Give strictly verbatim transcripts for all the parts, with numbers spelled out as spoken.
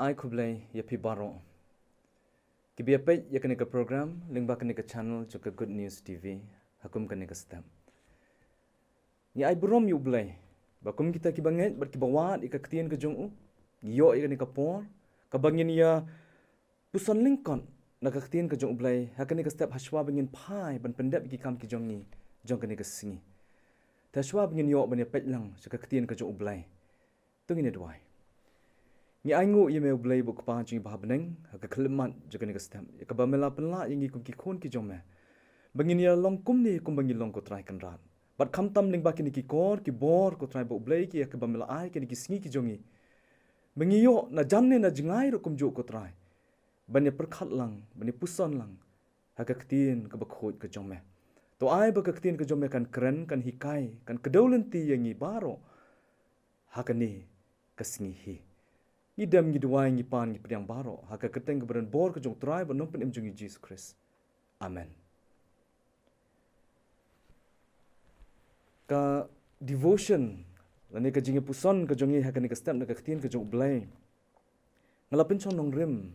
Ai khublei ïa phi baroh kiba ïa peit ïa kane ka program lyngba kane ka channel jong ka Good News T V ha kum kane ka step. Ngi ai burom ïa U Blei ba kum kita kiba ngeit bad kiba wad ïa ka ktien ka jong u, ngi ïoh ïa kane ka por kaba ngin ïa puson lyngkot na ka ktien ka jong U Blei ha kane ka step, hashwa ba ngin phai ban pyndep ïa ki kam ki jong ngi jong kane ka sngi. Te hashwa ba ngin ïoh ban ïa peit lang sha ka ktien ka jong U Blei, to ngin ïa duwai. Ngi ainguh ïa me U Blei ba U Kpa jong ngi ba ha bneng, ha ka khyllipmat jong kane ka step ïa kaba me la pynlah ïa ngi kum ki khun ki jong me, ba ngin ïa long kumne kumba ngi long, ko Trai Kynrad. Bad khamtam lyngba kine ki kor ki bor, ko Trai, ba U Blei, ki ïa kaba me la ai kine ki sngi ki jong ngi, ba ngi ïoh na jan ne na jngai ruh kumjuh, ko Trai, ban ïa pyrkhat lang, ban ïa puson lang ha ka ktien kaba khuid ka jong me. To ai ba ka ktien ka jong me kan kren, kan hikai, kan kdew lynti ïa ngi baroh ha kane ka sngi hi. Ngi dem ngi duwai, ngi pan, ngi pdiang baroh ha ka kyrteng kaba don bor ka jong U Trai bad Nongpynim jong ngi Jisu Khrist. Amen. Ka devotion lane ka jingïapuson ka jong ngi ha kane ka step na ka ktien ka jong U Blei, nga la pynshong nongrim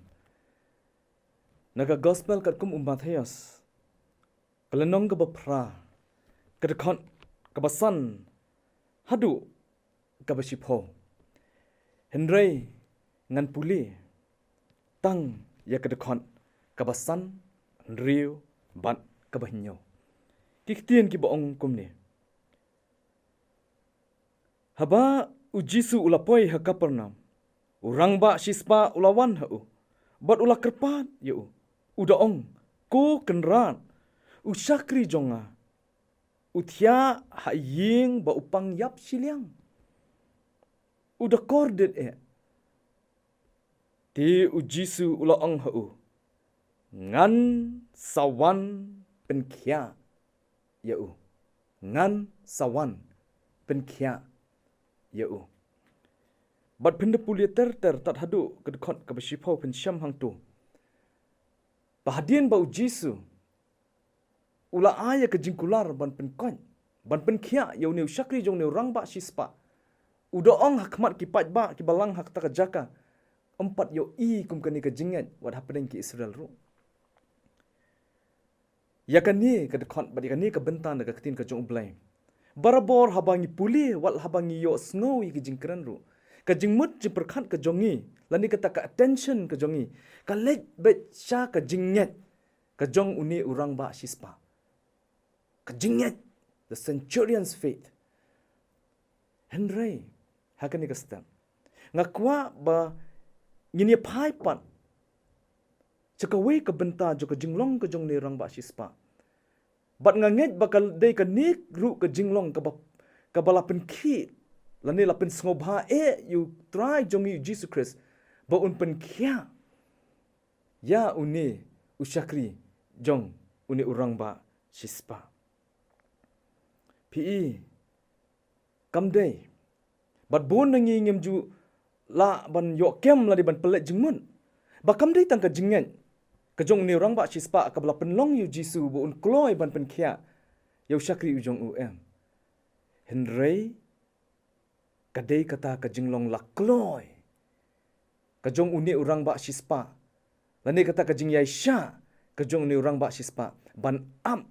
na ka Gospel katkum u Mathaios, ka lynnong kaba phra, ka dkhot kaba san haduh kaba shiphew. Hynrei ngan pule tang ïa ka dkhot kaba san, hynriew bad kaba hynñiew. Ki ktien kiba ong kumne: Haba U Jisu u la poi ha Kapernaum, u rangbah shispah u la wan ha u bad u la kyrpad ïa u, u da ong, Ko Kynrad, u shakri jong nga u thiah ha ïing ba u pang ïap shiliang, u da kordit eh. Te U Jisu u la ong ha u, Ngan sa wan pynkhiah ïa u. Ngan sa wan pynkhiah ïa u. Bad phin da pule ter ter tad haduh ka dkhot kaba shiphew, phin shem hangto ba hadien ba U Jisu u la ai ïa ka jingkular ban pynkoit, ban pynkhiah ïa une u shakri jong une u rangbah shispah, u da ong ha khmat ki paidbah kiba lang ha kata ka jaka, ym pat ïohi kum kane ka jingngeit wat hapdeng ki Israel ruh. Ïa kane ka dkhot bad ïa kane ka bynta na ka ktien ka jong U Blei, barabor haba ngi pule wat haba ngi ïohsngew ïa ki jingkren ruh, ka jingmut jingpyrkhat ka jong ngi lane kata ka attention ka jong ngi ka leit beit sha ka jingngeit ka jong une u rangbah shispah. Ka jingngeit, the centurion's faith. Hynrei ha kane ka step nga kwah ba ngin ïa phai pat sha kawei ka bynta jong ka jinglong ka jong une u rangbah shispah. Bad nga ngeit ba ka dei kane ruh ka jinglong kaba, kaba la pynkhih lane la pynsngewbha eh ïa U Trai jong ngi U Jisu Khrist ba un pynkhiah ïa une u shakri jong une u rangbah shispah. Phi i, kam dei, bad bun na ngi ngim ju lah ban ïoh kem lane ban pynleit jingmut ba kam dei tang ka jingngeit ka jong une u rangbah shispah kaba la pynlong ïa U Jisu ba un kloi ban pynkhiah ïa u shakri u jong u, em. Hynrei ka dei kata ka jinglong la kloi ka jong une u rangbah shispah lane kata ka jingïaishah ka jong une u rangbah shispah ban ap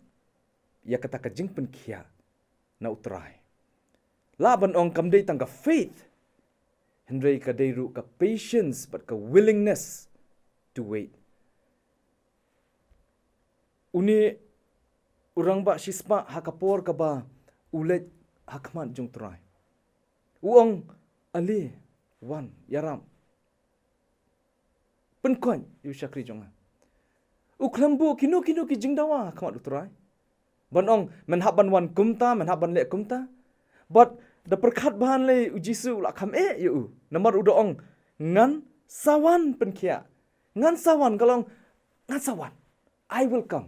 ïa kata ka jingpynkhiah na U Trai. Lah ban ong kam dei tang ka faith, hynrei ka dei ruh ka patience bad ka willingness to wait. Une u rangbah shispah ha ka por kaba u leit ha khmat jong U Trai, u ong, Ale, wan, ïarap, pynkhiah ïa u shakri jong nga. U khlem buh kino kino ki jingdawa ha khmat U Trai ban ong, men hap ban wan kumta, men hap ban leh kumta. Bad da pyrkhat bha lei, U Jisu u la kham eh ïa u, namar u da ong, Ngan sa wan pynkhiah. Ngan sa wan, ka la ong, Ngan sa wan, I will come.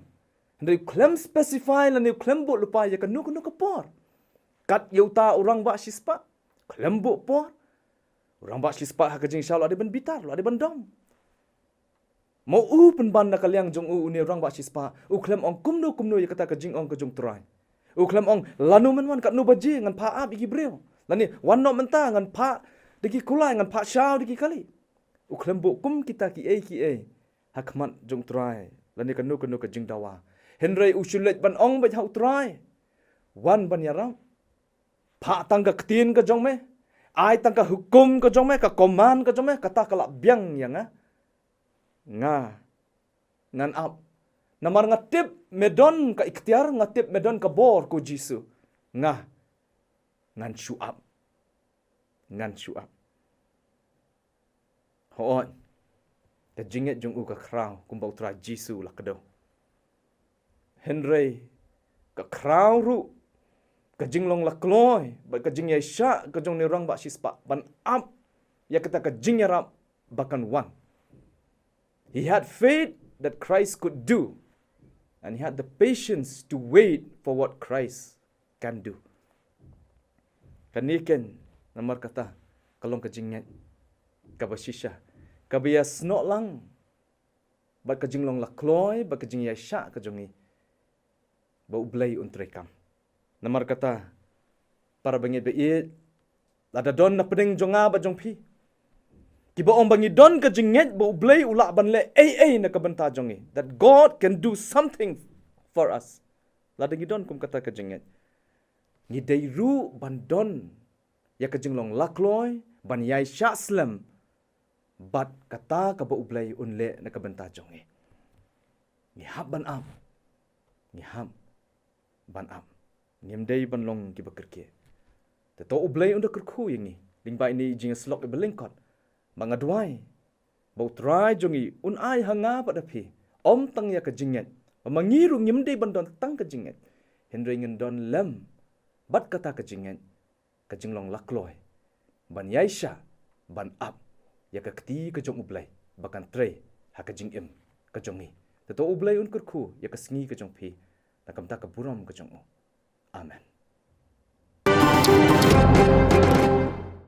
Hynrei u khlem specify lane u khlem buh lypa ïa kano kano ka por. Kat ïa uta u rangbah shispah, khlem buh por. U rangbah shispah ha ka jingshisha u la dei ban bitar, u la dei ban dom. Mo u pynban na ka liang jong u, une u rangbah shispah u khlem ong kumno kumno ïa kata ka jingong ka jong U Trai. U khlem ong, Lano men wan, katno baje, ngan phah ap ïa ki briew. Lane, Wan noh mynta, ngan phah da ki kulai, ngan phah shaw da ki kali. u khlem buh kum kita kiei kiei ha khmat jong u Trai lane kano kano ka jingdawa. Hynrei u shu leit ban ong beit ha u Trai, wan ban ïarap. Phah tang ka ktien ka jong me, ai tang ka hukum ka jong me, ka command ka jong me, kata ka lah biang ïa nga. Nga, ngan ap. Namar nga tip me don ka iktiar, nga tip me don ka bor, ko Jisu. Nga, ngan shu ap. Ngan shu ap. Hooid, ka jingngeit jong u ka khraw kumba u Trai Jisu u la kdew. Hynrei ka khraw ruh ka jinglong la kloi bad ka jingïaishah ka jong une u rangbah shispah ban ap ïa kata ka jingïarap ba kan wan. He had faith that Christ could do, and he had the patience to wait for what Christ can do. Kane keiñ, namar kata, ka long ka jingngeit kaba shisha, kaba ïasnoh lang bad ka jinglong la kloi bad ka jingïaishah ka jong ngi ba U Blei un treikam. Namar kata, para bangeit ba ïeit, lada don na pdeng jong nga bad jong phi kiba ong ba ngi don ka jingngeit ba U Blei u lah ban leh ei ei na ka bynta jong ngi, that God can do something for us. Lada ngi don kum kata ka jingngeit, ngi dei ruh ban don ïa ka jinglong la kloi ban ïaishah slem bad kata kaba U Blei un leh na ka bynta jong ngi. Ngi hap ban ap. Ngi hap ban ap. Ngim dei ban long kiba kyrkieh. Te to U Blei un da kyrkhu ïa ngi lyngba ine i jingïasyllok iba lyngkot. Ba nga duwai ba U Trai jong ngi un ai ha nga bad ha phi ym tang ïa ka jingngeit, ba ma ngi ruh ngim dei ban don tang ka jingngeit, hynrei ngin don lem bad kata ka jingngeit, ka jinglong la kloi ban ïaishah, ban ap ïa ka kti ka jong U Blei ba kan trei ha ka jingim ka jong ngi. Te to U Blei un kyrkhu ïa ka sngi ka jong phi na ka bynta ka burom ka jong u. Amen.